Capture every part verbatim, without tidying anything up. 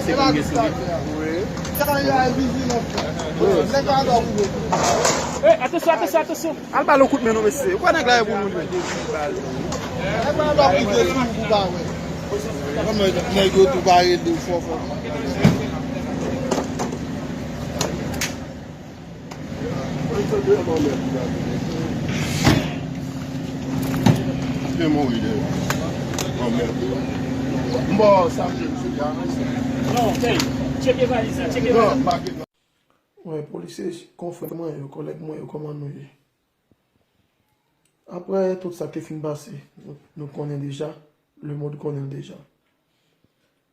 Wi. Sa y a, e vizin non. Nèg la dòmi. Hey, atansyon, atansyon, atansyon. Al ba l yon kout men non, mesye. Ou kwè nèg la e pou nou, li? Nèg la dòmi de sou pou ba wè. Kòman nèg yo tou ba rele fò fò. Te mouri de. Bon, mèd. M ba w sa, m di, m sou gaz. Non, hey, tcheke valiz la, tcheke valiz la. Non, m pa gen. Wè, polisye, konfrè mwen yo, kòlèg mwen yo, kòman nou ye? Aprè tout sa ki te fin pase, nou, nou konnen deja, lemonn konnen l deja.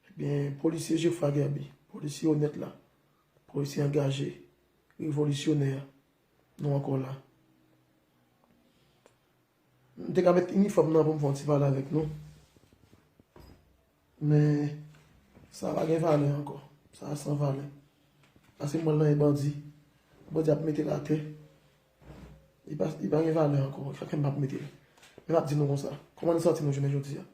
Ebyen, polisye Geoffroy Guerby, polisye onèt la, polisye angaje, revolisyonè, nou ankò la. M te ka met inifòm nan pou m fè yon ti pale avèk nou. Men, sa pa gen valè ankò. Sa san valè. Paske mwen lan e bandi. Bandi ap mete l atè. Li pa, li pa gen valè ankò. Sa fè m p ap mete l. Men m ap di nou konsa. Kòman nou santi nou jounen jodi a?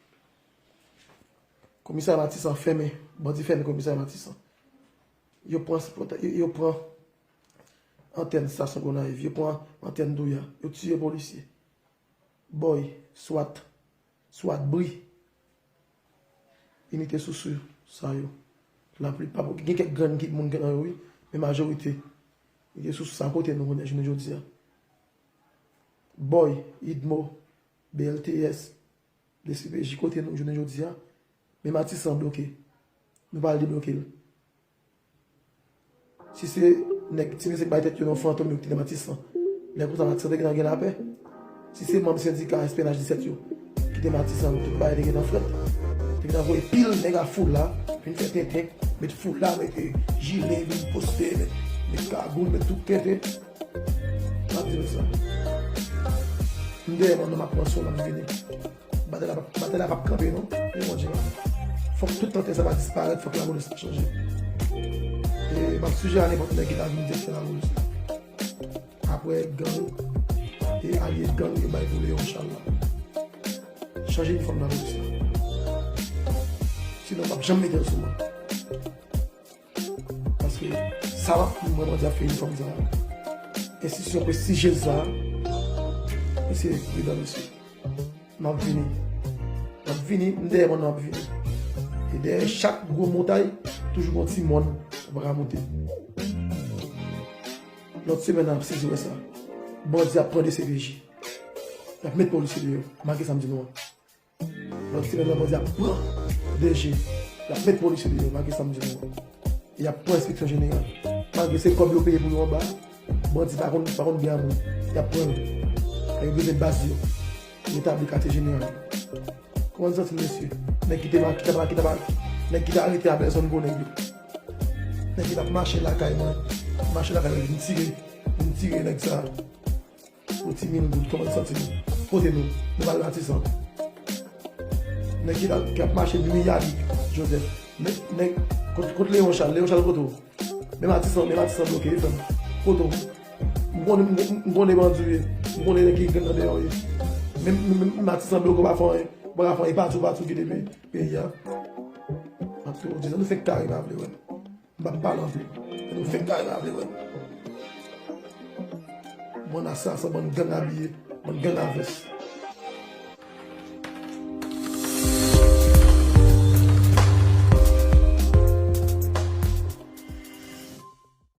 Komisarya Matisan fèmen. Bandi fèmen komisarya Matisan. Yo pran, yo, yo pran antèn stasyon Gonayiv. Yo pran antèn Douya. Yo tiye polisye. Bòy, swat, swat bri. Inite sousou sa yo. Laplipa, gen kèk grenn ki moun gen nan yo, wi, men majorite. Inite sousou sa kote nou konnen jounen jodi a. Bòy, idmo, B L T S, D C P J kote nou jounen jodi a. Men Matisan bloke. Nou pral debloke l. Si se nèg ti mesye k bay tèt yo non fantom yo ki te Matisan, lè konsa Matisan te gentan gen lapè. Si se manm sendika S P N H disèt yo ki te Matisan, tout bagay te gentan frèt. Te gentan voye pil nèg a Foula vin fè tenten, met foula, met, eh, jile, vin poste, met, met kagoul, met tout tenten. M ap di nou sa. M dèyè mòn nan, m ap pran son, m ap vini. Batay la p ap, batay la p ap kanpe non. Men Bondye la. Fòk tout tenten sa va disparèt, fòk lapolis la chanje. E m ap sijere a nenpòt nèg ki ta vin direktè lapolis la. Aprè gang e alye gang yo bay pou Leon Charles la. Chanje inifòm lapolis la. Sinon, m ap janm mete l sou mwen. Paske sa m ap mwen Bondye ap fè inifòm sa a. Enstitisyon prestijyez sa a. Mesye, pridan mesye. M ap vini. M ap vini, m dèyè mòn nan, m ap vini. E dèyè chak gwo montay, toujou gon ti mòn ou pa ka monte. Lòt semèn nan, ap sezi wè sa. Bandi ap pran D C P J. Y ap met polisye deyò, malgre sa m di nou an. Lòt semèn nan, bandi ap pran D G. Y ap met polisye deyò, malgre sa m di nou an. Y ap pran enspeksyon jeneral. Malgre se kòb yo peye pou yo anba, bandi pa konn, pa konn byen moun. Y ap pran yo. Yo brize baz yo. Yo tabli katye jeneral. Kòman n santi n, mesye? Nèg ki te ma-, ki t ap, ki t ap, nèg ki t arete a bèzonn gwo nèg yo. Nèg ki t ap mache lakay mwen. Mache lakay mwen, vin tire, vin tire nèg sa. Pou ti mil goud, kòman n santi nou? Kote nou? Nou pa al Matisan. Nèg ki t ap, ki ap mache Miyani, Joseph. Nèg, nèg, kot, kot Leon Charles? Leon Charles kote w? Men Matisan, men Matisan bloke, wi, frè m. Kote w? M konnen, m, m, m konnen bandi w ye. M konnen nèg ki gen nan deyò w ye. Men, men, men Matisan bloke, w pa fè anyen. W pa ka fè anyen, pati w, pati w kite peyi, peyi a. M ap tou di sa, nou fenk kare pa vle wè m. M p ap pale anpil. Men nou fenk kare pa vle wè m. Bann asasen, bann gang abiye, bann gang a vès.